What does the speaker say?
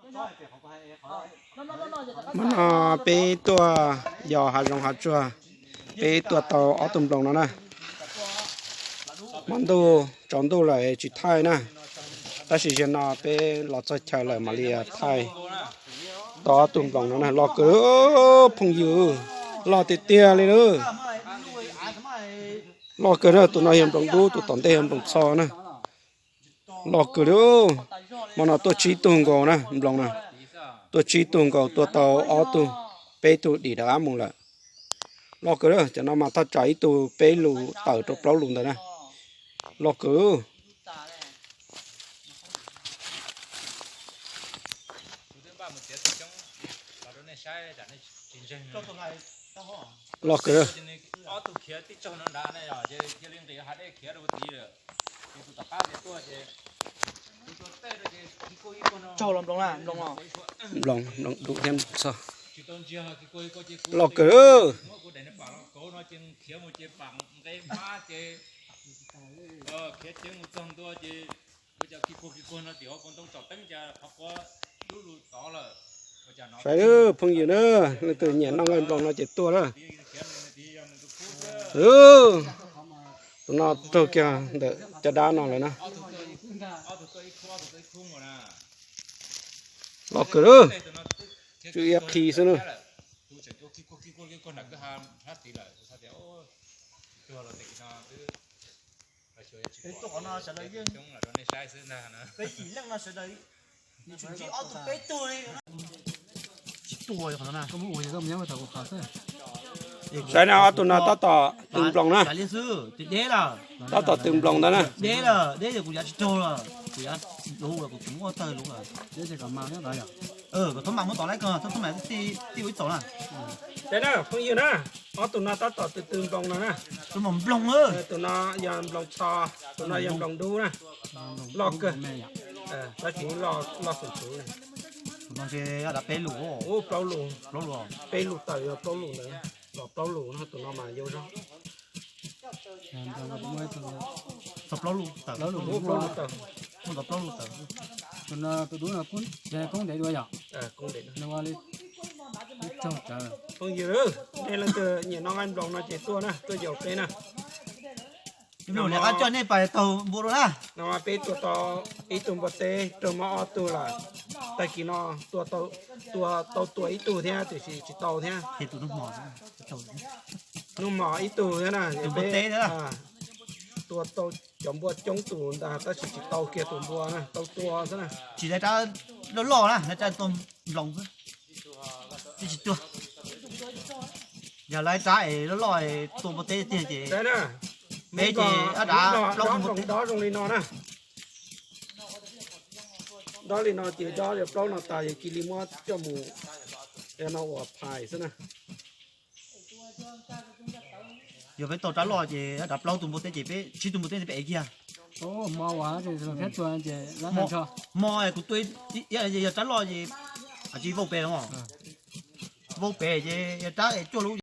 Hmo no peb tuaj yos hav zoov hav tsuag, peb tuaj tau ob tug nploos no na. Hmo ntuj tsaus ntuj lawm tsis thaij na, tab sis zaum no peb los txog chaw lawm mam li thaij tau ob tug nploos no na. Loj kawg phooj ywg, loj tiag tiag li na. Loj kawg na, tus no yog nploos dub, tus tom ntej yog nploos txho na. Loj kawg li. Hmo no tuaj tsib tug nkaus na, nploos na. Tuaj tsib tug nkaus, tua tau ob tug, peb tug dim rov qab mus lawm. Loj kawg, cov no mas thaj tsam ib tug peb lus tawm rau plaub lus ntawd na. Loj kawg. Loj kawg. Nploos, nploos dub thiab nploos txho. Loj kawg. Saib phooj ywg na, leej twg nyiam noj nqaij nploos no ces tuaj na. Tus no raug kiag ntawm caj dab no lawm na. Loj kawg, tsw iab qhi xwb na. Saib na, ob tug no tab tom tw nploos na. Tab tom tw nploos ntawd na. Saib na phooj ywg na, ob tug no tab tom tw tw nploos no na. Tus no yog nploos txho, tus no yog nploos dub na. Loj kawg, tab sis loj xum xum na. Ub, plaub lus, peb lus tawm yog plaub lus ntawd, los plaub lus no, tus no mas yau zog. Ub, plaub lus tawm. Phooj ywg, nej leej twg nyiam noj nqaij nploos no ces tuaj na, tuaj yaum peb na. Lawv qab coj nej pais taug npua dua na. No mas peb tua tau ib tug npua teb, raug mob ob tug lawm. Tag kis no tua tau tua ib tug thiab tiam sis tsis tau thiab. Hnub hmo ib tug thiab na, tua tau cov npua coob tus ntag tab sis tsis tau kiag tus npua na, tau tua xwb na. Tsis lawv rab loj loj na, lawv rab tua nploos xwb, twb tsis tuag. Yog lawv rab es loj loj es tua npua teb tiag ces peb ces rab plaub tus npua teb. Dob zoo li no na. Dob li no ces dob plaub no tas yog cia li muab coj mus no ua phais xwb na. Yog peb tau rab loj ces rab plaub tus npua teb ces peb tsib tus npua teb peb ev kiag. Hmo kuv tua yog rab loj ces tsis vau pem los, vau pem ces yog rab es cuaj lub.